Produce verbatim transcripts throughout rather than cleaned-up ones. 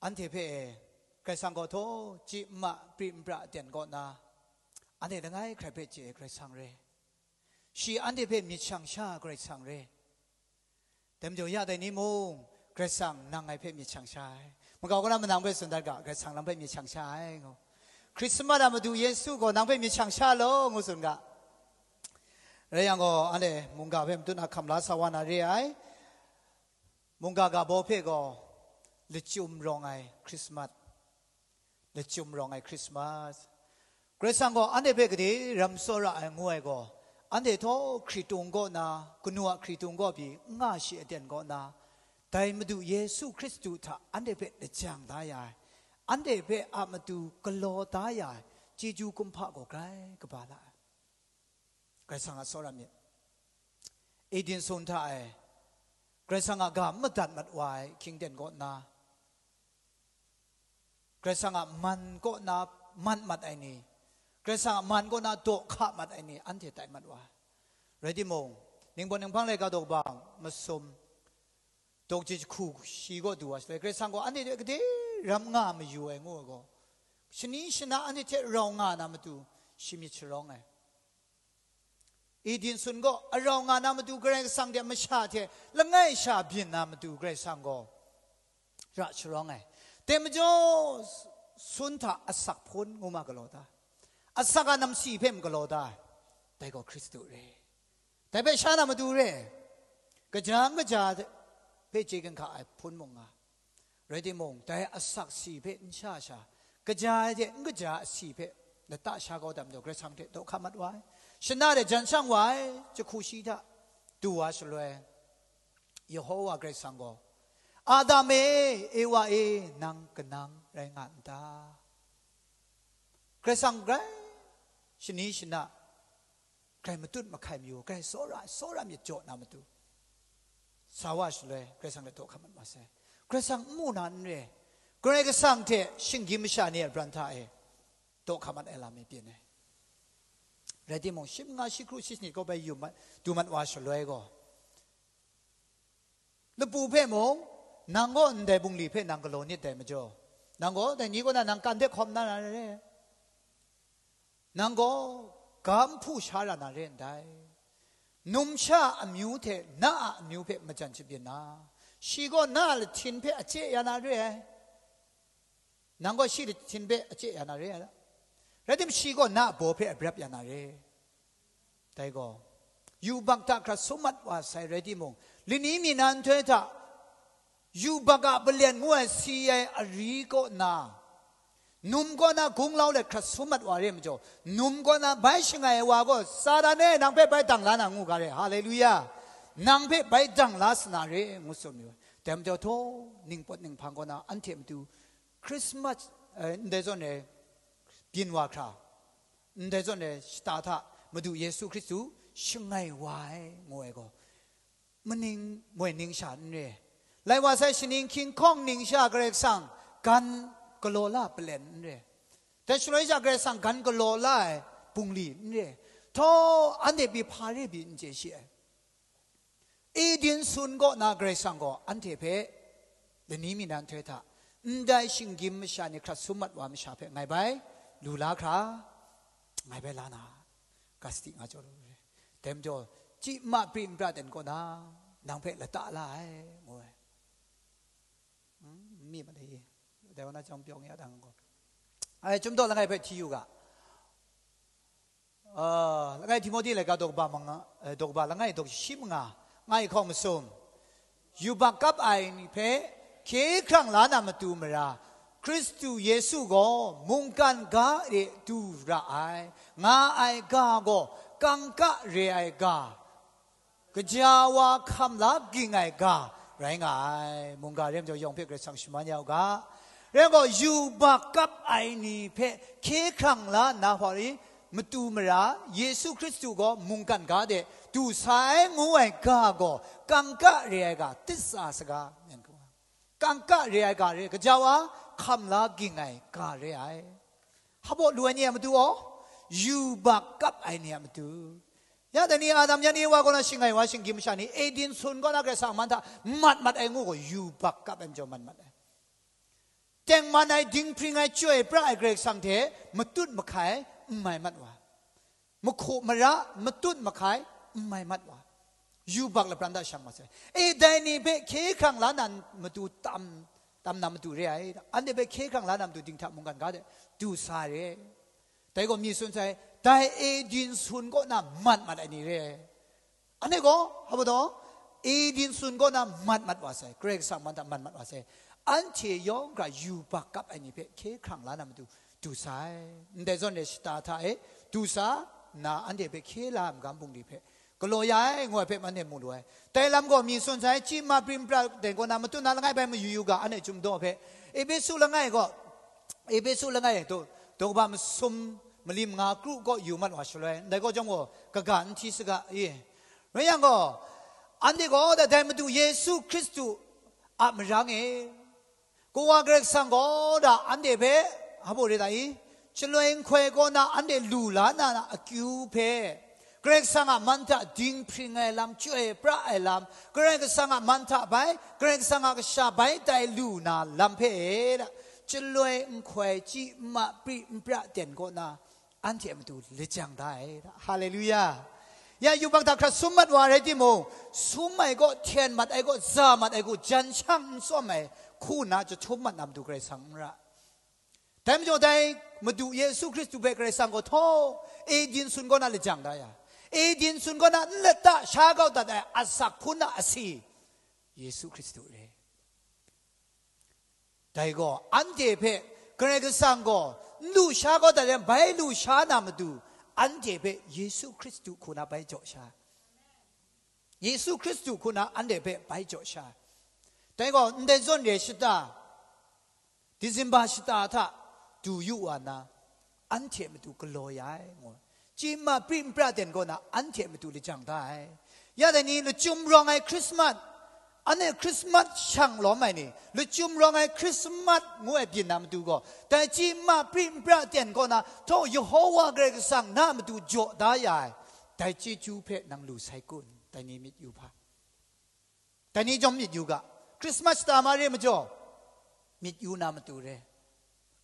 anhte hpe e, Karai Kasang gaw htaw, chyi n ma, pri n pra aten kaw nna, anhte langai hkrai hpe chye ai Karai Kasang re. Shi anhte hpe myit shang sha ai Karai Kasang re. Dai majaw ya dai ni mung, Karai Kasang nang ngai hpe myit shang sha ai. Makau kaw na ma nang hpe tsun dat ga, Karai Kasang nang hpe myit shang sha ai, ngu. Hkrismat a Madu Yesu gaw nang hpe myit shang sha law, ngu tsun ga. Rai yang gaw, anhte mungga hpe matut na hkam la sa wa na re ai. Mungga ga baw hpe gaw, lachyum rawng ai Hkrismat. Lachyum rawng ai Hkrismat. Karai Kasang gaw anhte hpe gade ram tsawra ai ngu ai gaw, anhte htaw hkritung kaw na, kanu a hkritung kaw pyi n nga shi aten kaw na, dai Madu Yesu Hkristu hta anhte hpe lajang da ya ai, anhte hpe a matu galaw da ya ai chyeju kumhpa gaw grai kaba la ai. Karai Kasang a tsawra myit. Eden sun hta e, Karai Kasang a ga madat mat wa ai hkying ten kaw nna, Karai Kasang a man kaw na mat mat ai ni, Karai Kasang a man kaw na daw hka mat ai ni, anhte tai mat wa ai. Rai timung, Ningpawt Ninghpang laika daw kaba masum, daw kaji jahku shi kaw du wa shaloi, Karai Kasang gaw anhte hte gade ram nga mayu ai ngu ai gaw, shani shana anhte hte rau nga na matu, shi myit sharawng ai. Eden sun gaw arau nga na matu Karai Kasang hte masha hte langai sha byin na matu Karai Kasang gaw ra sharawng ai. Dai majaw, sun hta asak hpun ngu ma galaw da, asak a namsi hpe magalaw da ai, dai gaw Hkristu re. Dai hpe sha na matu re, kaja n kaja hpe chye ginhka ai hpun mung nga. Rai timung, dai asak si hpe n sha sha, kaja ai hte n kaja asi hpe lata sha kau dam jaw, Karai Kasang hte daw hka mat wa ai. Shana de jan shang wa ai, jahku shi hta du wa shaloi, Yehowa Karai Kasang gaw, "Adam e, Ewa e, nang kanang rai nga n ta?" Karai Kasang grai shani shana, grai matut mahkai mayu, grai tsawra, tsawra myit jaw na matu, sa wa shaloi, Karai Kasang hte daw hka mat wa sai. Karai Kasang n mu na n re, Karai Kasang hte shinggyim masha ni a bran hta e daw hka mat ai lam mi byin ai. Rai timung, shi manga shi hkru shi sanit kaw bai yu mat, du mat wa shaloi gaw, lapu hpe mung, nang gaw ndai bungli hpe nang galaw nit dai majaw, nang gaw dai ni kaw na nang kan de hkawm na ra re, nang gaw ga nhpu sha ra na re ndai. Numsha amyu hte na a amyu hpe majan shabyin na, shi gaw na a lahtin hpe achye ya na re ai. Nang gaw shi lahtin hpe achye ya na re ai. Rai tim, shi gaw na a baw hpe abrap ya na re. Dai gaw, yubak hta hkrat sum mat wa sai rai timung, lani mi na nhtoi hta, yubak a palen ngu ai si ai ari kaw na, num kaw na gunglau let hkrat sum mat wa re majaw, num kaw na bai shangai ai wa gaw, "Satan e, nang hpe bai dang la na ngu ga re, haleluya, nang hpe bai dang la sa na re," ngu tsun mayu ai. Dai majaw htaw, ningpawt ninghpang kaw na anhte matu Hkrismat, eh, ndai zawn e byin wa hkra, ndai zawn e shata hta Madu Yesu Hkristu shangai wa ai, ngu ai gaw, maning moi ning sha n re. Lai wa sai, shaning hkying hkawng ning sha Karai Kasang gan galaw la palen n re. Dai shaloi sha Karai Kasang gan galaw la ai bungli n re. Htaw, anhte pyi hpa re pyi n chye shi ai. Eden sun kaw na Karai Kasang gaw anhte hpe lani mi na nhtoi hta, ndai shinggyim masha ni hkrat sum mat wa masha hpe ngai bai lu la hkra, ngai bai la na, ga sadi nga jaw lu re. Dai majaw, chyi ma pri n pra ten kaw na, nang hpe lata la ai, ngu ai. Hmm, n mi ma dai, dai wa na chyawm pyawng ya dang gaw. Ai, Chyum daw langai hpe hti yu ga. Ah, langai Timohti laika daw kaba manga, eh, daw kaba langai daw shi manga, nga ai hkawng masum. Yubak kap ai ni hpe hkye hkrang la na matu mara, Hkristu Yesu gaw mungkan ga e du ra ai, nga ai ga gaw kangka re ai ga, kaja wa hkam la ging ai ga rai nga ai. Mungga re majaw yawng hpe Karai Kasang shaman ya u ga. Rai gaw, yubak kap ai ni hpe hkye hkrang la nna hpaw ni, matu mara Yesu Hkristu gaw mungkan ga de du sa ai ngu ai ga gaw, kangka re ai ga, titsa saga, kangka re ai ga re, kaja wa hkam la ging ai ga re ai. Hpa lu ai ni a matu aw, yubak kap ai ni a matu. Ya dai ni, Adam yan Ewa kaw na shangai wa shinggyim masha ni, Eden sun kaw na Karai Kasang man hta mat mat ai ngu gaw, yubak kap ai majaw mat mat ai. Tengman ai, dinghpring ai, chyoi pra ai Karai Kasang hte matut mahkai n mai mat wa, mahku mara matut mahkai n mai mat wa, yubak lapran da shang mat sai. E, dai ni hpe hkye hkrang la na matu tam, tam na matu re ai, anhte hpe hkye hkrang la na matu dinghta mungkan ga de du sa re. Dai gaw mi tsun sai, dai Eden sun kaw na mat mat ai ni re ai. Anhte gaw, hpa baw taw, Eden sun kaw na mat mat wa sai, Karai Kasang man hta mat mat wa sai. Anhte yawng hkra yubak kap ai ni hpe hkye hkrang la na matu du sai. Ndai zawn re shata hta e du sa nna, anhte hpe hkye la ai magam bungli hpe galaw ya ai, ngu ai hpe anhte mu lu ai. Dai lam gaw mi tsun sai, chyi ma pri pra ten kaw na matut na langai bai mayu yu ga, anhte Chyum daw hpe. Epesu langai gaw, Epesu langai daw, daw kaba masum malim nga kru kaw yu mat wa shaloi, ndai kaw jawng gaw kaga n hti saga i. Rai yang gaw, anhte gaw dai Madu Yesu Hkristu a marang e, Kawa Karai Kasang gaw da anhte hpe, hpa baw re ta i, shaloi nhtoi kaw na anhte lu la na akyu hpe, Karai Kasang a man hta dinghpring ai lam, chyoi pra ai lam, Karai Kasang a man hta bai, Karai Kasang a kasha bai tai lu na lam hpe e, da, shaloi nhtoi chyi ma pri pra ten kaw na, anhte a matu lajang da ai. Haleluya! Ya yubak hta hkra sum mat wa rai timung, sum ai kaw, hten mat ai kaw, za mat ai kaw, jan shang n tsawm ai hku nna jahtum mat na matu Karai Kasang n ra. Dai majaw dai Madu Yesu Hkristu hpe Karai Kasang gaw htaw, Eden sun kaw na lajang da ya, Eden sun kaw na n lata sha kau dat ai asak hku nna asi, Yesu Hkristu re. Dai gaw, anhte hpe Karai Kasang gaw n lu sha kau dat yang, bai lu sha na matu, anhte hpe Yesu Hkristu hku na bai jaw sha. Yesu Hkristu hku na anhte hpe bai jaw sha. Dai gaw, ndai zawn re shata, Disemba shata hta du yu wa nna, anhte matu galaw ya ai, ngu. Chyi ma pri pra ten kaw na, anhte matu lajang da ai. Ya dai ni, lachyum rawng ai Hkrismat, anhte Hkrismat shang lawm ai ni, lachyum rawng ai Hkrismat ngu ai byin na matu gaw, dai chyi ma pri pra ten kaw na, htaw Yehowa Karai Kasang na matu jaw da ya ai, dai chyeju hpe nang lu sai kun? Dai ni myit yu hpa. Dai ni jawm myit yu ga, Krismas shata mare majaw, myit yu na matu re,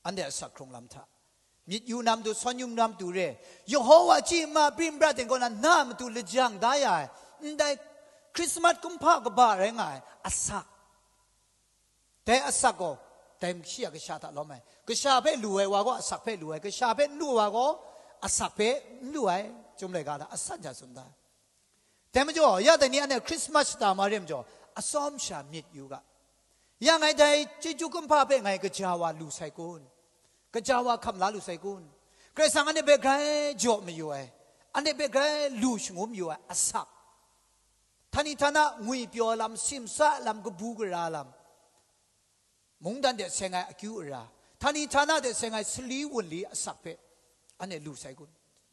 anhte asak hkrung lam hta, myit yu na matu, sawn yu na matu re, Yehowa chyi ma pri pra ten kaw na, na matu lajang da ya ai, ndai Krismas kumhpa kaba rai nga ai asak, dai asak gaw, dai shi a kasha hta lawm ai, kasha hpe lu ai wa gaw, asak hpe lu ai, kasha hpe n lu ai wa gaw, asak hpe n lu ai, Chyum laika hta asan sha tsun da. Dai majaw, ya dai ni anhte Krismas shata mare majaw, atsawm sha myit yu ga. Ya ngai dai chyeju kumhpa hpe ngai kaja wa lu sai kun? Kaja wa hkam la lu sai kun? Karai Kasang anhte hpe grai jaw mayu ai, anhte hpe grai lu shangun mayu ai asak, htani htana ngwipyaw lam, simsa lam, kabu gara lam, mungdan de seng ai akyu ara, htani htana de seng ai sali wunli asak hpe anhte lu sai kun?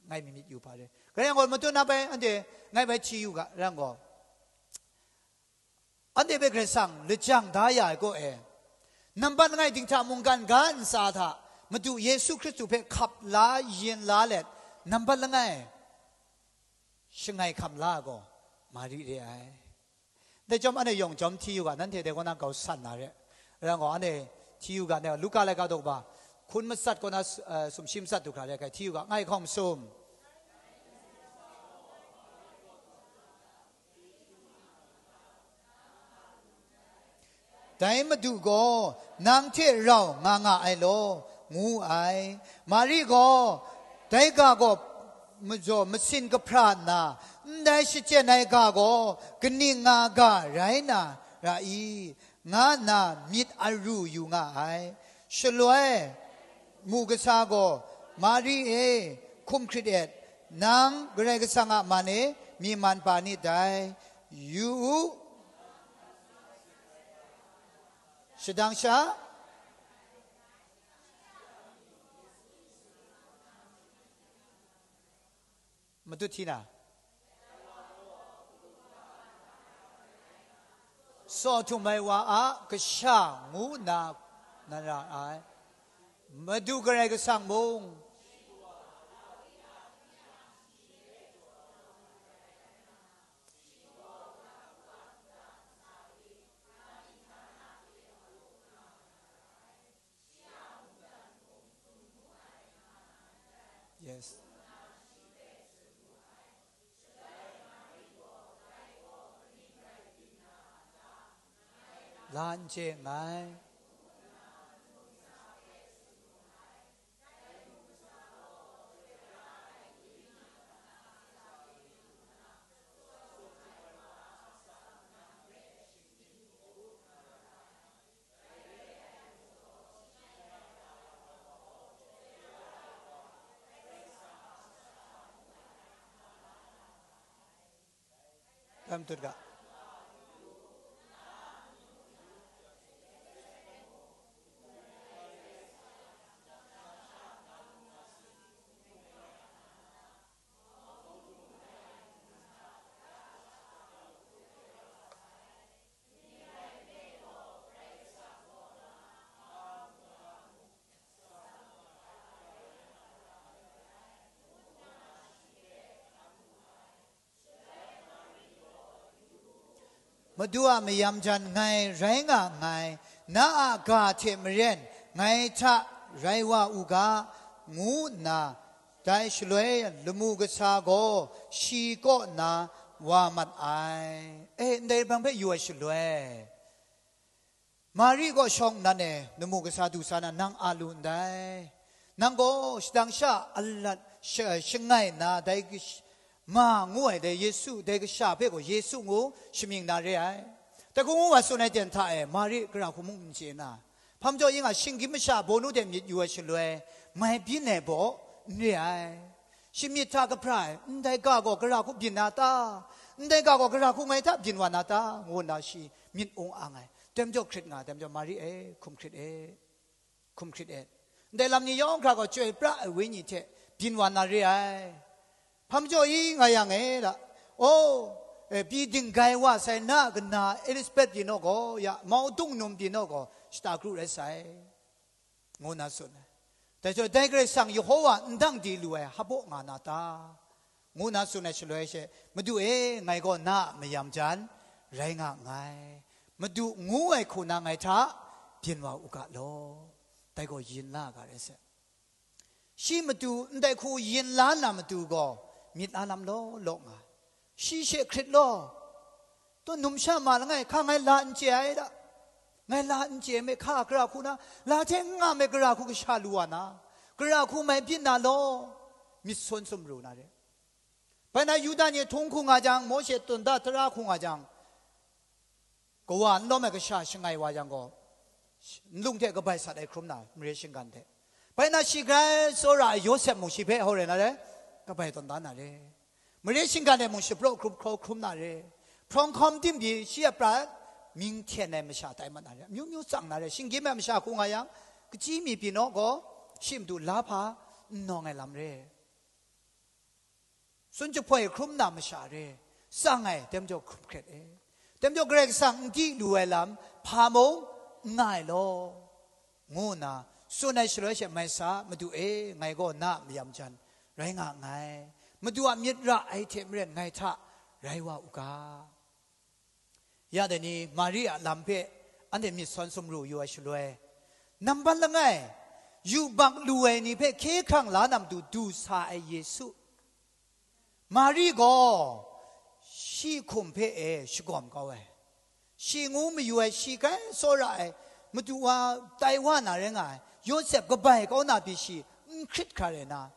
Ngai mi myit yu hpa re. Karai yang gaw, matut na bai anhte ngai bai hti yu ga, rai yang gaw, anhte hpe Karai Kasang lajang da ya ai kaw e, nambat langai dinghta mungkan ga ntsa hta Madu Yesu Hkristu hpe hkap la, yin la let, nambat langai shangai hkam la ai gaw Mari re ai. Dai chyawm anhte yawng jawm hti yu ga, nanhte dai kaw na grau san na re. Rai yang gaw, anhte hti yu ga, ne, Luka laika daw kaba, hkun matsat kaw na, eh, sumshi matsat du hkra re ai, hti yu ga, ngai hkawng masum. Dai Madu gaw nang hte rau nga nga ai law, ngu ai. Mari gaw, dai ga gaw majaw masin kahpra nna, ndai shachyen ai ga gaw kaning nga ga rai na ra i? Nga nna myit aru yu nga ai. Shaloi, mu kasa gaw, Mari e, hkum hkrit et, nang Karai Kasang a man e myi man pa nit dai. Yu u, shadang sha, Madu Tina, saw htum ai wa a kasha ngu nna nan ra ai. Madu Karai Kasang mung, La n chye nngai. Tam tut ga. Madu a mayam jan ngai rai nga nngai, na a ga hte maren ngai hta rai wa u ga, ngu nna dai shaloi lamu kasa gaw shi kaw na wa mat ai. E, ndai hpang hpe yu ai shaloi, Mari gaw shawng nnan e lamu kasa du sa na, nang a lu ndai. Nang gaw shadang sha alat sha-, shangai nna, dai kash-, ma ngu ai dai Yesu, dai kasha hpe gaw Yesu ngu shamying na re ai. Dai hku ngu wa tsun ai ten hta e, Mari gara hku mung n chye na, hpa majaw ing a shinggyim masha bawnu de myit yu ai shaloi, mai byin ai baw n re ai. Shi myit hta kahpra ai, ndai ga gaw gara hku byin na ta? Ndai ga gaw gara hku ngai hta byin wa na ta? Ngu nna shi myit ung ang ai. Tem jaw hkrit nga, tem jaw Mari e, hkum hkrit e, hkum hkrit e. Ndai lam ni yawng hkra gaw chyoi pra ai wenyi hte byin wa na re ai. Hpa majaw i nga yang e la, o, e, pyi dinggai wa sai na a kana Elisabet pyi naw gaw, ya, mau dung num pyi naw gaw, shata kru rai sai, ngu nna tsun ai. Dai hte dai Karai Kasang Yehova ndang di lu ai hpaw nga na ta? Ngu nna tsun ai shaloi she, Madu e, ngai gaw na a mayam jan rai nga nngai. Madu ngu ai hku na ngai hta byin wa u ga law, dai gaw yin la ga rai se. Shi Madu ndai hku yin la na matu gaw, myit la lam law law nga, shi she hkrit law, taw numsha ma langai hka ngai la n chye ai da, ngai la n chye ai me hka gara hku na, la hte n nga me gara hku kasha lu wa na, gara hku mai byin na law, myit sawn sumru na re. Bai na Yuda ni htung hku nga jang, Mawshe tunda tara hku nga jang, kawa n lawm ai kasha shangai wa yang gaw, nlung hte kabai sat ai hkrum na, mare shinggan hte. Bai na shi grai tsawra ai Yawsep mung shi hpe hau rai na re, kabai tawn da na re. Mare shinggan e mung shapraw hkrup hkraw hkrum na re. Hprawng hkawm tim pyi shi a prat mying hten ai masha tai mat na re. Amyu myu tsang na re. Shinggyim ai masha hku nga yang, kachyi mi pyi naw gaw, shi matu la hpa n nawng ai lam re. Tsun jahpoi hkrum na masha re, tsang ai, tem jaw hkrum hkret e, tem jaw Karai Kasang n di lu ai lam hpa mung n nga ai law, ngu nna tsun ai shaloi she, mai sa, Madu e, ngai gaw na a mayam jan rai nga nngai, Madu a myit ra ai hte maren ngai hta rai wa u ga. Ya dai ni Mari a lam hpe anhte myit sawn sumru yu ai shaloi, nambat langai, yubak lu ai ni hpe hkye hkrang la na matu du sa ai Yesu, Mari gaw shi hkum hpe e shagawm kau ai, shi ngu mayu ai, shi grai tsawra ai, matu wa tai wa na rai nga ai, Yawsep kabai kau na pyi shi n hkrit hkra rai na,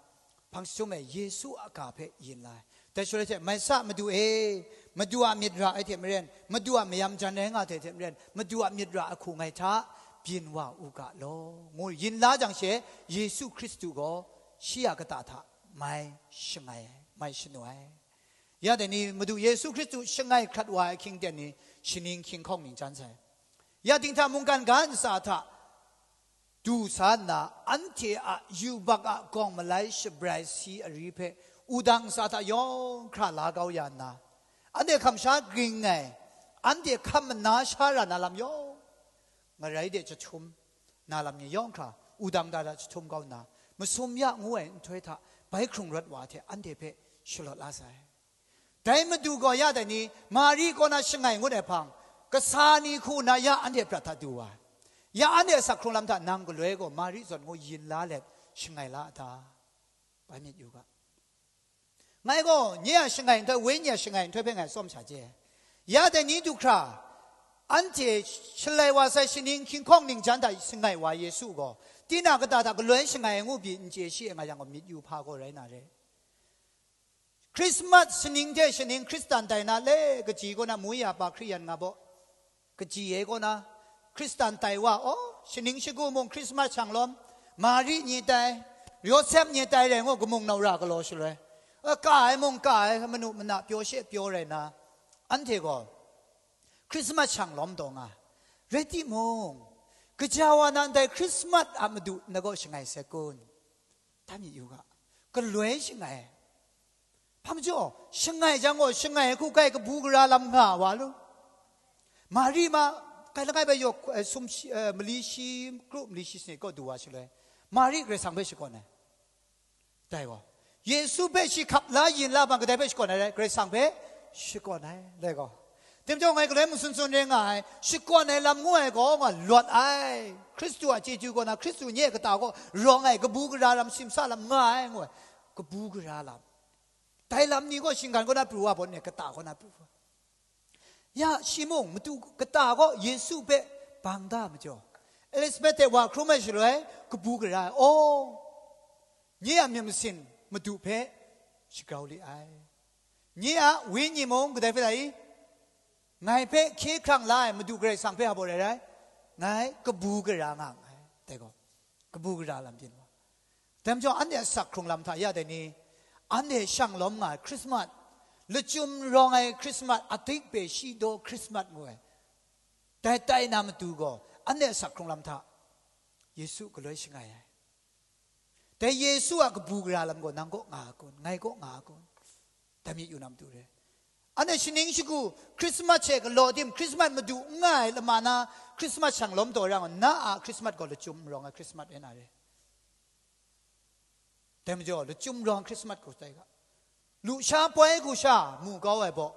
hpang jahtum e Yesu a ga hpe yin la ai. Dai shaloi hte, mai sa, Madu e, Madu a myit ra ai hte maren, Madu a mayam jan rai nga ai hte maren, Madu a myit ra ai hku ngai hta byin wa u ga law, ngu yin la jang she, Yesu Hkristu gaw shi a kata hta mai shangai ai, mai shanu ai. Ya dai ni, Madu Yesu Hkristu shangai hkrat wa ai hkying ten ni, shaning hkying hkawng ning chyan sai. Ya dinghta mungkan ga ntsa hta du sa nna, anhte a yubak a gawng malai shabrai si ari hpe wudang ntsa hta yawng hkra la kau ya nna, anhte hkam sha ging ai, anhte hkam mana sha ra na lam yawng, ngarai de jahtum na lam ni yawng hkra, wudang da da jahtum kau nna, masum ya ngu ai nhtoi hta bai hkrung rawt wa hte anhte hpe shalawt la sai. Dai Madu gaw ya dai ni, Mari kaw na shangai ngut ai hpang, kasa ni hku na ya anhte prat hta du wa ai. Ya anhte asak hkrung lam hta nang galoi gaw Mari zawn ngu yin la let shangai la a ta? Bai myit yu ga. Ngai gaw nye a shangai nhtoi, wenyi a shangai nhtoi hpe ngai tsawm sha chye. Ya dai ni du hkra, anhte shalai wa sai shaning hkying hkawng ningjan hta shangai wa Yesu gaw, tinang kata hta galoi shangai ai ngu pyi n chye shi ai nga yang gaw, myit yu hpa gaw rai na re. Krismas shaning hte shaning Hkristan tai na le kaji kaw na, mu ya pa Hkriyan nga baw, kaji e kaw na, Hkristan tai wa, aw, shaning shagu mung Krismas shang lawm, Mari ni tai, Yawsep ni tai rai ngu, kamung nau ra galaw shaloi, a, ka ai mung ka ai, manu mana pyaw she pyaw rai na, anhte gaw Krismas shang lawm taw nga. Rai timung, gaja wa na ndai Krismas a madu na gaw shangai sai kun? Tam yu ga, galoi shangai. Hpa majaw, shangai jang gaw, shangai hku kai kabu gara lam nga wa lu. Mari ma, kai langai bai yaw, eh, sum shi, eh, mali shi, kru mali shi sanit kaw du wa shaloi, Mari Karai Kasang hpe shakawn ai. Dai gaw, Yesu hpe shi hkap la yin la bang kadai hpe shakawn ai rai? Karai Kasang hpe shakawn ai, dai gaw. Tim chyawm ngai galoi masun sun re nga ai, shakawn ai lam ngu ai gaw nga lawt ai. Hkristu a chyeju kaw na, Hkristu nye kata kaw rawng ai kabu gara lam, simsa lam nga ai, ngu ai. Kabu gara lam. Dai lam ni gaw shinggan kaw na pru wa, bawn e kata kaw na pru wa. Ya, shi mung matu kata kaw Yesu hpe bang da majaw, Elisabet hte wa hkrum ai shaloi, kabu gara ai, aw, nye a myit masin madu hpe shagrau li ai. Nye a wenyi mung kadai hpe rai? Ngai hpe hkye hkrang la ai Madu Karai Kasang hpe hpa rai rai? Ngai kabu gara nga nngai, dai gaw, kabu gara lam byin wa. Dai majaw, anhte a asak hkrung lam hta ya dai ni, anhte shang lawm nga ai Krismas, lachyum rawng ai Krismas, adik pe shi daw Krismas ngu ai, dai tai na matu gaw, anhte a asak hkrung lam hta Yesu galoi shangai ai. Dai Yesu a kabu gara lam gaw nang kaw nga a kun, ngai kaw nga a kun? Dai myit yu na matu re. Anhte shaning shagu Krismas hte galaw tim, Krismas madu n nga ai lama na, Krismas shang lawm taw ra ngu, na a Krismas gaw lachyum n rawng ai Krismas rai na re. Dai majaw, lachyum rawng Krismas gaw tai ga. Lusha poi hku sha mu kau ai baw,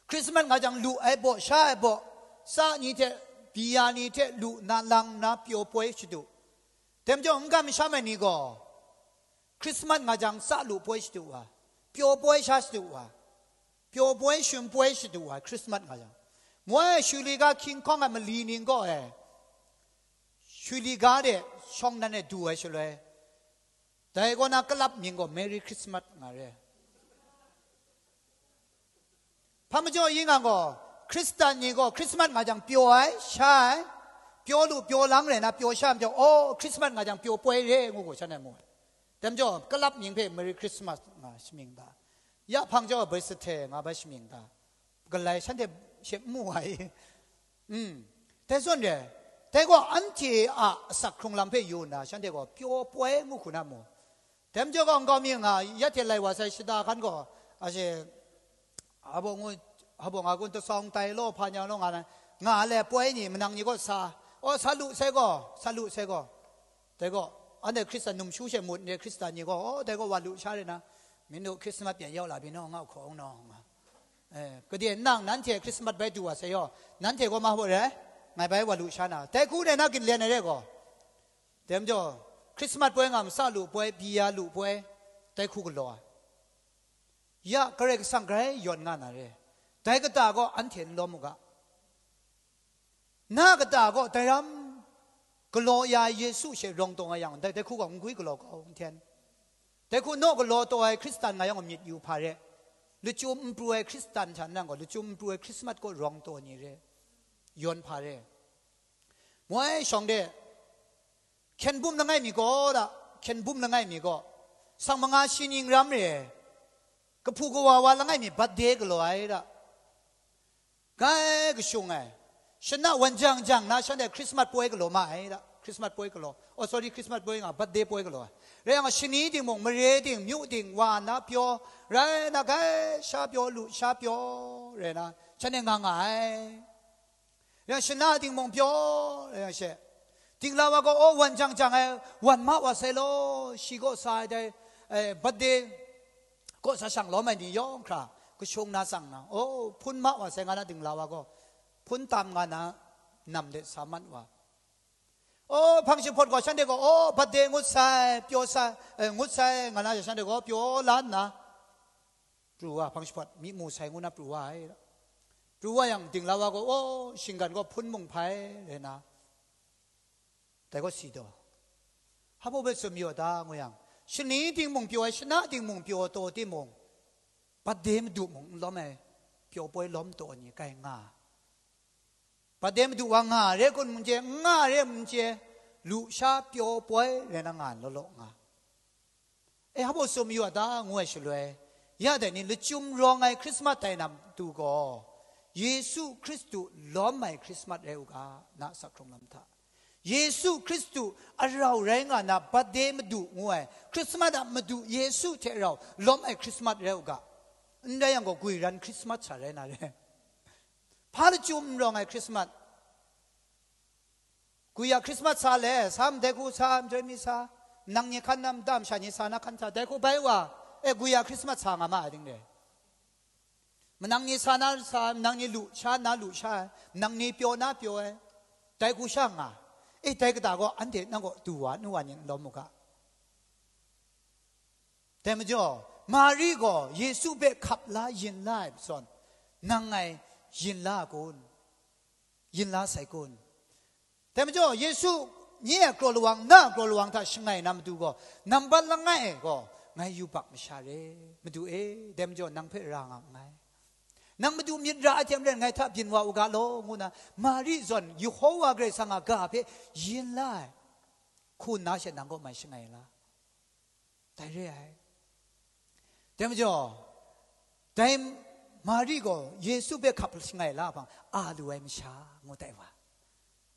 Krismas nga jang lu ai baw, sha ai baw, sa ni hte, biya ni hte lu na, lang na, pyaw poi shadu. Dai majaw, n kam sham ai ni gaw, Krismas nga jang sa lu poi shadu wa, pyaw poi sha shadu wa, pyaw poi shum poi shadu wa, Krismas nga jang. Moi shuli ga hkying hkawng ai mali ning gaw e, shuli ga de shawng nan e du ai shaloi, dai kaw na kalap mying gaw Merry Christmas nga re. Hpa majaw yin nga gaw, Hkristan ni gaw Krismas nga jang pyaw ai, sha ai, pyaw lu pyaw lang rai na, pyaw sha majaw, aw, Krismas nga jang pyaw poi re ngu gaw, shan ai mu ai. Dai majaw, kalap mying hpe Merry Christmas nga shamying da, ya hpang jaw bai sathe nga bai shamying da, galai shanhte she n mu ai. Mm. Dai zawn re, dai gaw anhte a asak hkrung lam hpe yu nna, shanhte gaw pyaw poi ngu hku na mu. Dai majaw gaw, nkau mi nga, ya hte lai wa sai shada hkan gaw, a she, a baw ngu, a baw nga kun tasawng tai law, hpa nyang law nga na, nga le poi ni, manang ni gaw sa, aw, sa lu sai gaw, sa lu sai gaw. Dai gaw, anhte Hkristan numshu she mut ndai Hkristan ni gaw, aw, dai gaw wa lu sha re na, minu Hkrismas pyan yau la bi naw, nga hkawng naw, nga. Eh, kade nang nanhte Hkrismas bai du wa sai yaw, nanhte gaw ma baw re, ngai bai wa lu sha na, dai hku rai na ginlen ai re gaw. Dai majaw, Hkrismas poi nga ma, sa lu poi, biya lu poi, dai hku galaw ai. Ya, Karai Kasang grai yawn nga na re. Dai kata gaw anhte n lawm u ga. Na kata gaw dai ram galaw ya ai Yesu she rawng taw nga yang, dai, dai hku gaw n gwi galaw kau, n hten. Dai hku naw galaw taw ai Hkristan nga yang gaw myit yu hpa re. Lachyum n pru ai Hkristan hta nang gaw, lachyum n pru ai Hkrismas kaw rawng taw ni re. Yawn hpa re. Moi shawng de, hkyen bum langai mi gaw da, hkyen bum langai mi gaw, sang manga shi ning ram re, kahpu kawa wa langai mi birthday galaw ai da, grai kashung ai, shana wan jang jang na shanhte Hkrismas poi galaw ma ai da, Hkrismas poi galaw, oh, sorry, Hkrismas poi nga, birthday poi galaw ai. Rai yang, shani ting mung, mare ting, myu ting, wa na pyaw, rai na, grai sha pyaw, lu sha pyaw, rai na, shanhte nga nga ai. Yang shana ting mung pyaw, yang she, dingla wa gaw, oh, wan jang jang ai, wan ma wa sai law, shi kaw sa ai dai, eh, birthday kaw sa shang lawm ai ni yawng hkra, kashung na tsang na, oh, hpun ma wa sai nga na, dingla wa gaw, hpun tam nga na, nam de sa mat wa. O, hpang jahpawt gaw shanhte gaw, o, birthday ngut sai, pyaw sai, eh, ngut sai, nga na shanhte gaw pyaw la nna, pru wa, hpang jahpawt mi mu sai ngu na pru wa ai. Pru wa yang, dingla wa gaw, o, shinggan gaw hpun mung hpai rai na, dai gaw si taw. Hpa baw hpe tsun mayu a ta, ngu yang, shani ting mung pyaw ai, shana ting mung pyaw taw timung, birthday madu mung n lawm ai, pyaw poi lawm taw ni kai nga. Birthday madu wa nga re kun n chye, n nga re n chye, lu sha pyaw poi rai na nga law law nga. E, hpa baw tsun mayu a ta, ngu ai shaloi, ya dai ni lachyum rawng ai Hkrismat tai na matu gaw, Yesu Hkristu lawm ai Hkrismat rai u ga, na asak hkrung lam hta. Yesu Hkristu arau rai nga na, birthday madu ngu ai, Hkrismat a madu Yesu hte rau lawm ai Hkrismat rai u ga. N rai yang gaw, gwi ran Hkrismat sha rai na re. Hpa lachyum n rawng ai Hkrismat. Gwi a Hkrismat sa le, sa, ndai hku sa, nhtoi mi sa, nang ni hkan na mada masha ni sa na hkan sa, dai hku bai wa, e, gwi a Hkrismat sa nga ma ai ding re. Manang ni sa na sa, manang ni lu sha na lu sha ai, manang ni pyaw na pyaw ai, dai hku sha nga, e, dai kata gaw anhte nang gaw du wa, nu wa ni n lawm u ga. Dai majaw, Mari gaw Yesu hpe hkap la yin la ai zawn, nang ngai yin la a kun? Yin la sai kun? Dai majaw, Yesu nye a kraw lawang, na a kraw lawang hta shangai na matu gaw, nambat langai e gaw, ngai yubak masha re, Madu e, dai majaw nang hpe ra nga nngai. Nang madu myit ra ai hte maren ngai hta byin wa u ga law, ngu na, Mari zawn Yehova Karai Kasang a ga hpe yin la ai, hku nna she nang kaw mai shangai la. Dai re ai. Dai majaw, dai Mari gaw Yesu hpe hkap shangai la hpang, a lu ai masha, ngu tai wa.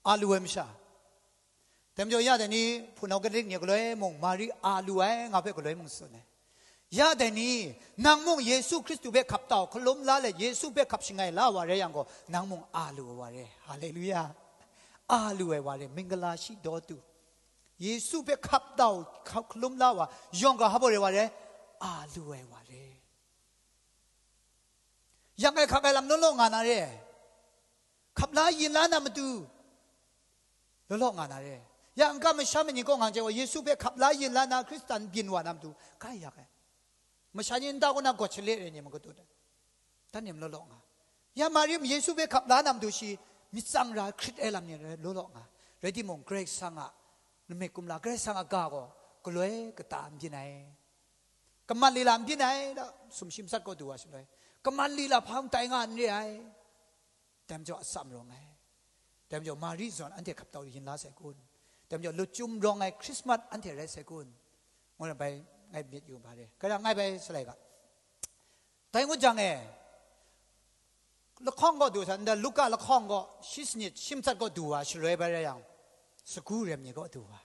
A lu ai masha. Dai majaw, ya dai ni, hpunau Katholic ni galoi mung, Mari a lu ai, nga hpe galoi mung tsun ai. Ya dai ni, nang mung Yesu Hkristu hpe hkap tau, hkalum la let, Yesu hpe hkap shangai la wa rai yang gaw, nang mung a lu ai wa re. Haleluya. A lu ai wa re, mingala shi daw tu. Yesu hpe hkap tau, hkap hkalum la wa, yawng ga hpa baw re wa re, a lu ai wa re. Yang ai hkak ai lam law law nga na re. Hkap la yin la na matu, law law nga na re. Ya n kam masha ma ni kaw ngang chye wa, Yesu hpe hkap la yin la na Hkristan byin wa na matu, kai yak ai. Masha ni nta kaw na gawt shale re ni ma katut ai. Dan nem law law nga. Ya Mari mung Yesu hpe hkap la na matu shi myit tsang ra hkrit ai lam ni rai law law nga. Rai timung, Karai Kasang a lamik kumla, Karai Kasang a ga gaw galoi kata n byin ai. Kamat lila n byin ai, da, sumshi matsat kaw du wa shaloi, kamat lila hpa mung tai nga n re ai. Dai majaw atsam rawng ai. Dai majaw Mari zawn anhte hkap tau yin la sai kun? Dai majaw lachyum rawng ai Hkrismat anhte rai sai kun? Ngu na bai ngai myit yu ma re. Karai ngai bai salai ga. Dai ngut jang e, lahkawng gaw du sa, nda Luka lahkawng gaw shi sanit shi matsat gaw du wa shaloi bai rai yang, sagu rem ni gaw du wa.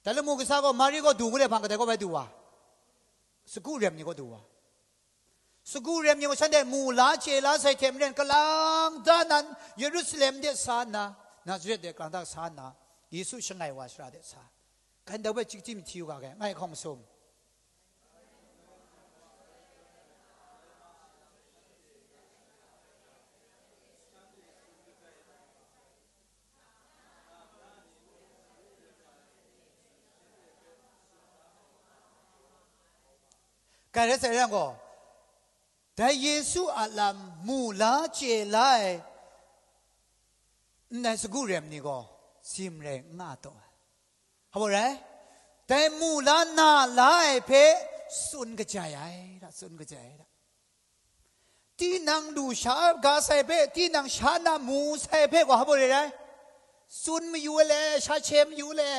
Dai lamu kasa gaw Mari gaw du ngu le hpang kadai gaw bai du wa? Sagu rem ni gaw du wa. Sagu rem ni gaw shanhte mu la chye la sai hte maren, kalang da nan Yerusalem de sa nna, Nazaret de kalang da sa nna, Yesu shangai wa shara de sa. Kan dau bai chyeju mahti u ga, ngai hkawng masum. Kai rai sai yang gaw, dai Yesu a lam mu la chye la ai ndai sagu rem ni gaw, zim rai n nga taw ai. Hpa rai? Dai mu la na la ai hpe tsun kajai ai, da, tsun kajai ai, da. Tinang lu sha ga sai hpe, tinang sha na mu sai hpe gaw hpa rai rai? Tsun mayu ai le, sha she mayu ai le.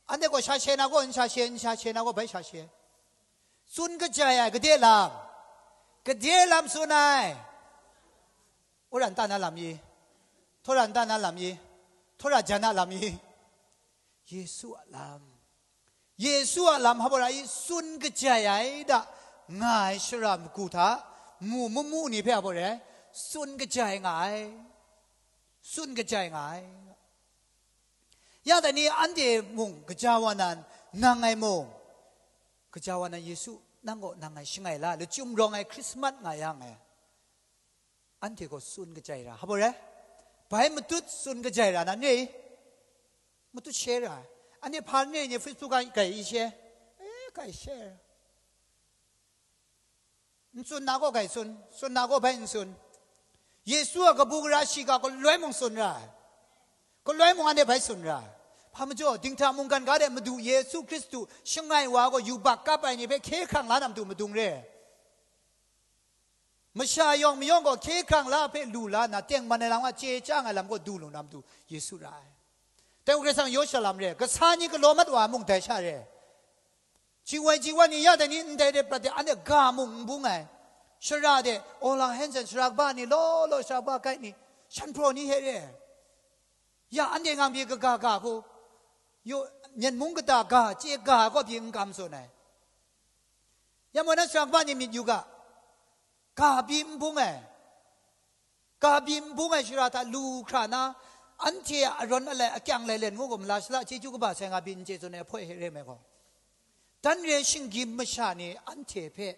Anhte gaw sha she na gaw n sha she, n sha she na gaw bai sha she. Tsun kajai ai, gade lam? Gade lam tsun ai? Wora nta na lam i? Htawra nta na lam i? Htawra jan na lam i? Yesu a lam. Yesu a lam hpa rai? Tsun kajai ai da, nga ai shara magu hta, mu mamu ni hpe hpa rai? Tsun kajai nga ai. Tsun kajai nga ai. Ya dai ni anhte mung gaja wa nan, nang ngai mung gaja wa nan, Yesu nang gaw nang ngai shangai la, lachyum rawng ai Hkrismat nga yang e, anhte gaw tsun kajai ra, hpa rai? Bai matut tsun kajai ra nan re i? Matut she ra ai. Anhte hpa n re ni Facebook a gai i she? E, gai she ra. N tsun na gaw gai tsun, tsun na gaw bai n tsun. Yesu a kabu gara shiga galoi mung tsun ra ai. Galoi mung anhte bai tsun ra ai. Hpa majaw, dinghta mungkan ga de Madu Yesu Hkristu shangai wa gaw yubak kap ai ni hpe hkye hkrang la na matu madung re ai. Masha yawng mayawng gaw hkye hkrang la hpe lu la nna, tengman ai lam a chye chyang ai lam gaw du lu na matu Yesu ra ai. Dai hku Karai Kasang yaw shalam re, kasa ni galaw mat wa mung dai sha re. Ji wai ji wa ni ya dai ni ndai de prat de, anhte ga mung n bung ai. Shara de, Ola Hansen shara kaba ni, law law shara kaba kai ni, shan hpraw ni hte re. Ya anhte ngang pyi kaga ga hku, yu, Myen mung kata ga, chye ga ai kaw pyi n kam tsun ai. Ya mung na shara kaba ni myit yu ga, ga pyi n bung ai. Ga byin bung ai shara hta lu hkra na, anhte a arawn alai akyang lailen ngu gaw, mala shala chyeju kaba sai nga byin n chye tsun ai hpoi hte re ai gaw, dan re shinggyim masha ni anhte hpe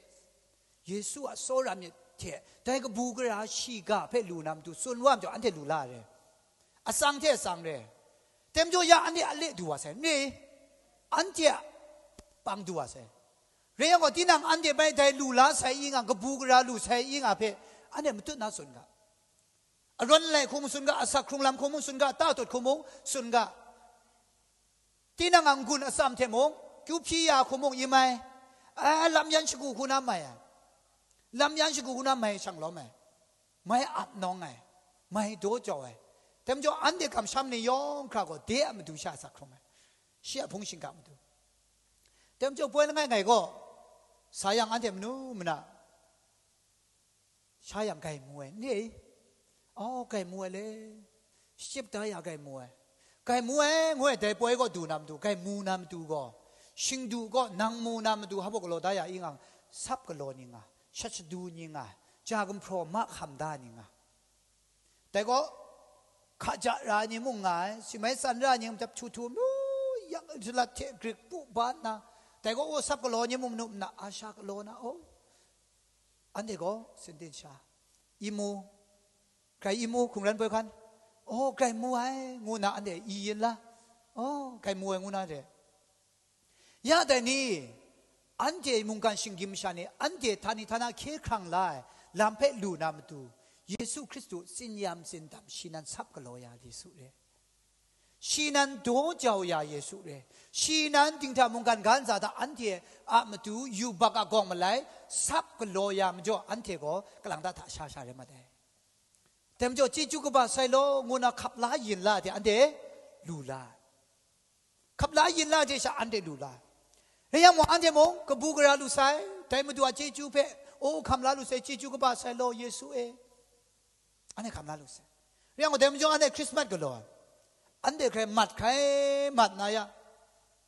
Yesu a tsawra myit hte dai kabu gara shiga hpe lu na matu tsun wa majaw, anhte lu la ai re. Atsang hte atsang re. Tem jaw ya anhte a le du wa sai, n re i? Anhte a pang du wa sai. Rai yang gaw, tinang anhte bai dai lu la sai i nga, kabu gara lu sai i nga hpe anhte matut na tsun ga. Arawn alai hku mung tsun ga, asak hkrung lam hku mung tsun ga, ta tut hku mung tsun ga. Tinang a n-gun atsam hte mung, kyu hpyi ya hku mung i mai, a, lam yan shagu hku na mai ai. Lam yan shagu hku na mai shang lawm ai. Mai ap nawng ai. Mai daw jau ai. Tem jaw anhte kamsham ni yawng hkra gaw, de a matu sha asak hkrung ai. Shi a hpung shingkang matu. Tem jaw poi langai ngai gaw, sa yang anhte manu mana, sha yang gai mu ai, n re i? Aw, gai mu ai le, shachyip da ya gai mu ai. Gai mu ai, ngu ai, dai poi gaw du na matu, gai mu na matu gaw, shingdu gaw nang mu na matu, hpa galaw da ya i nga, sap galaw ni nga, shat shadu ni nga, ja gumhpraw mahkam da ni nga. Dai gaw, hkaja ra ai ni mung nga ai, si mai tsan ra ai ni mung, jap htu htu, mu, yang, jalat hte grik pu ba nna, dai gaw, o, sap galaw ni mung manu mna, a sha galaw na, o, anhte gaw, sintin sha, i mu, grai i mu, hkungran poi hkan, o, grai mu ai, ngu nna anhte i yin la, o, grai mu ai, ngu na re. Ya dai ni, anhte mungkan shinggyim masha ni, anhte htani htana hkye hkrang la ai lam hpe lu na matu, Yesu Hkristu tsin-yam tsindam shi nan sap galaw ya Yesu re. Shi nan daw jau ya Yesu re. Shi nan dinghta mungkan ga ntsa hta anhte a matu yubak a gawng malai sap galaw ya majaw, anhte gaw kalang ta hta sha sha rai mat ai. Dai majaw, chyeju kaba sai law, ngu na hkap la yin la de, anhte lu la ai. Hkap la yin la de sha, anhte lu la ai. Rai yang mung, anhte mung, kabu gara lu sai, dai Madu a chyeju hpe, o, hkam la lu sai, chyeju kaba sai law, Yesu e. Anhte hkam la lu sai. Rai yang gaw, dai majaw, anhte Hkrismat galaw ai. Anhte hkrai mat hkrai mat na ya.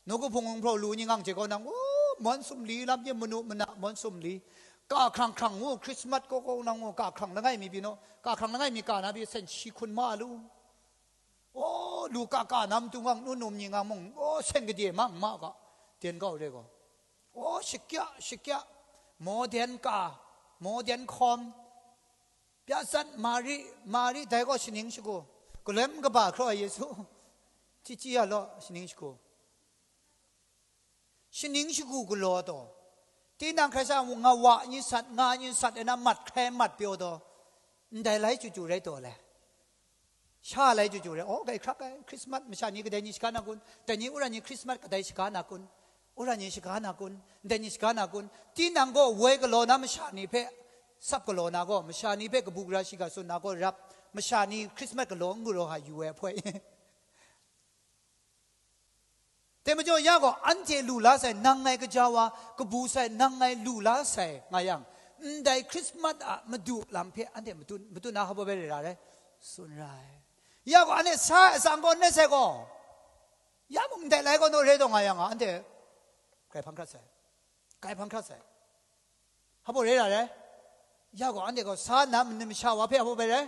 Nawku hpung hpung hpraw lu ni ngang hte kaw nang, o, mawn sumli lam ye, manu mana mawn sumli. Ka hkrang hkrang ngu, Hkrismat kaw kaw nang ngu, ka hkrang langai mi byin naw, ka hkrang langai mi ka na pyi, sen shi hkun ma lu. O, lu ka ka na matu ngang, nu num ni ngang mung, o, sen gade mang ma ga, den kau re gaw. O, shakya, shakya, modern ka, modern hkawm, pya sat, mari, mari, dai gaw shaning shagu, galoi kaba hkraw ai Yesu, chyi chyi ya law, shaning shagu. Shaning shagu galaw taw, tinang hkrai sha nga wa ni sat, nga ni sat, ai na mat hkrai mat pyaw taw, ndai lai chyu chyu rai taw le. Sha lai chyu chyu rai, o, gai hkrak ai, Hkrismat masha ni kadai ni shaga na kun, dai ni wora ni Hkrismat kadai shaga na kun, wora ni shaga na kun, ndai ni shaga na kun, tinang gaw woi galaw na masha ni hpe, sap galaw na gaw, masha ni hpe kabu gara shiga tsun na gaw rap, masha ni Hkrismat galaw n galaw hka yu ai hpoi. Dai majaw, ya gaw, anhte lu la sai, nang ngai kaja wa, kabu sai, nang ngai lu la sai, nga yang, ndai Hkrismat a Madu lam hpe anhte matut, matut na hpa bai rai ra rai, tsun ra ai. Ya gaw, anhte sa ai atsang gaw, net sai gaw, ya mung ndai lai gaw naw re taw nga yang, anhte grai hpang hkrat sai, grai hpang hkrat sai. Hpa bai rai ra rai? Ya gaw, anhte gaw sa nna masha wa hpe hpa bai rai?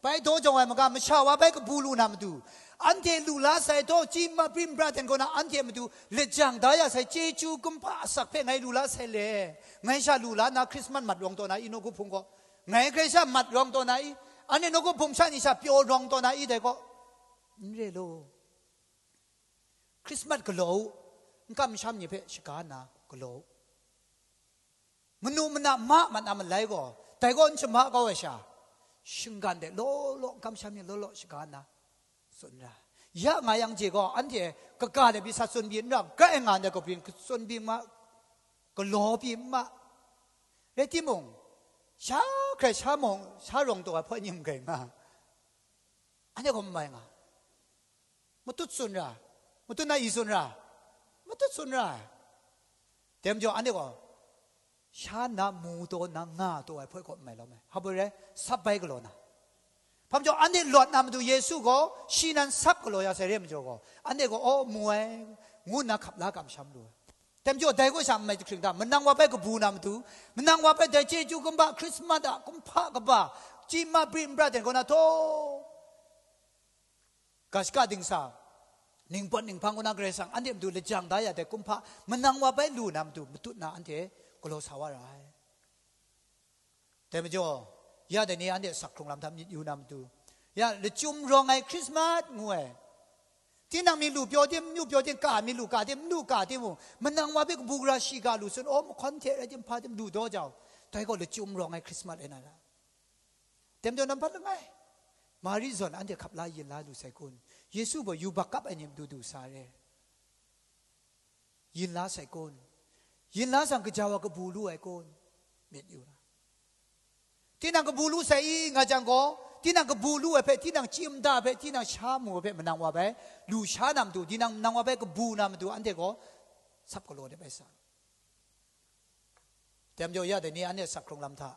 Bai daw jawng ai maga, masha wa bai kabu lu na matu, anhte lu la sai taw, chyi ma prim pra ten kaw na anhte matu lajang da ya sai chyeju kumhpa asak hpe ngai lu la sai le. Ngai sha lu la nna Hkrismat mat rawng taw na i, nawku hpung gaw? Ngai hkrai sha mat rawng taw na i? Anhte nawku hpung sha ni sha pyaw rawng taw na i dai gaw? N re law. Hkrismat galaw u, n kamsham ni hpe shaga nna galaw u. Manu mana ma mat na malai gaw, dai gaw n shama kau ai sha, shinggan de law law n kamsham ni law law shaga nna tsun ra. Ya nga yang je gaw, anhte kaga de pyi sa tsun pyi n ra, grai nga ndai kaw pyi tsun pyi ma, galaw pyi ma. Rai timung, sha hkrai sha mung, sha rawng taw ai hpawt nyim grai nga. Anhte gaw n mai nga. Matut tsun ra, matut na i tsun ra, matut tsun ra. Dai majaw anhte gaw, sha na mu taw na nga taw ai hpawt gaw n mai lawm ai. Hpa bai rai, sap bai galaw na. Hpa majaw anhte lawt na matu Yesu gaw, shi nan sap galaw ya sai re majaw gaw, anhte gaw, aw, mu ai, ngu nna hkap la kamsham lu ai. Dai majaw dai gaw sha n mai jahkring ta, manang wa bai kabu na matu, manang wa bai dai chyeju kumba, Hkrismat a kumhpa kaba, chyi ma bri n bra ten kaw na taw, ga shaka dingsa, ningpawt ninghpang kaw na Karai Kasang anhte matu lajang da ya dai kumhpa manang wa bai lu na matu matut na anhte galaw sa wa ra ai. Dai majaw, ya dai ni anhte asak hkrung lam hta myit yu na matu, ya lachyum rawng ai Hkrismat ngu ai, tinang mi lu pyaw tim, n lu pyaw tim, ka mi lu ka tim, n lu ka tim mung, manang wa hpe kabu gara shiga lu tsun, aw, mahkawn hte rai tim, hpa tim lu daw jau, dai gaw lachyum rawng ai Hkrismat rai na ra. Dai majaw nampat langai, Mari zawn anhte hkap la yin la lu sai kun? Yesu gaw yubak kap ai ni matu du sa re. Yin la sai kun? Yin la sang, gaja wa kabu lu ai kun? Myit yu ra. Tinang kabu lu sai i nga jang gaw, tinang kabu lu ai hpe, tinang chyi mada hpe, tinang sha mu ai hpe manang wa bai lu sha na matu, tinang manang wa bai kabu na matu, anhte gaw sap galaw de bai sa. Dai majaw ya dai ni anhte asak hkrung lam hta,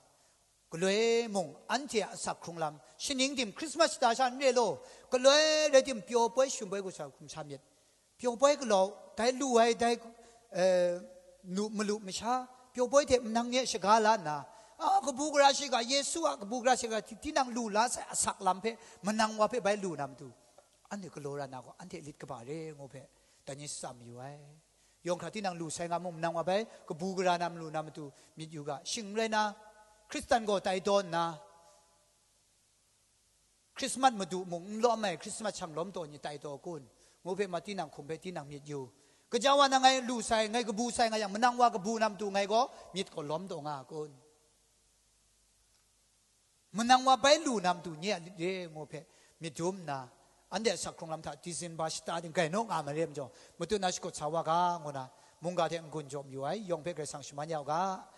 galoi mung anhte a asak hkrung lam, shaning tim Hkrismat shata sha n re law, galoi rai tim, pyaw poi shum poi hku sha hkum sha myit. Pyaw poi galaw, dai lu ai, dai, eh, nu, malu masha, pyaw poi hte manang nye shaga la nna, a, kabu gara shiga, Yesu a kabu gara shiga, ti-, tinang lu la sai asak lam hpe, manang wa hpe bai lu na matu, anhte galaw ra na gaw, anhte lit kaba re ngu hpe, dai ni shatsam yu ai. Yawng hkra tinang lu sai nga mung, manang wa bai kabu gara na malu na matu myit yu ga, shing rai na, Hkristan gaw tai daw nna, Hkrismat madu mung n lawm ai, Hkrismat shang lawm taw ni tai taw kun? Ngu hpe ma tinang hkum hpe tinang myit yu. Gaja wa na ngai lu sai, ngai kabu sai nga yang, manang wa kabu na matu ngai gaw myit gaw lawm taw nga a kun? Manang wa bai lu na matu nye a lit re ngu hpe myit dum nna, anhte asak hkrung lam hta Disemba shata ning grai naw nga ma re majaw, matut na shakut sa wa ga, ngu na mungga hte n-gun jaw mayu ai, yawng hpe Karai Kasang shaman ya u ga.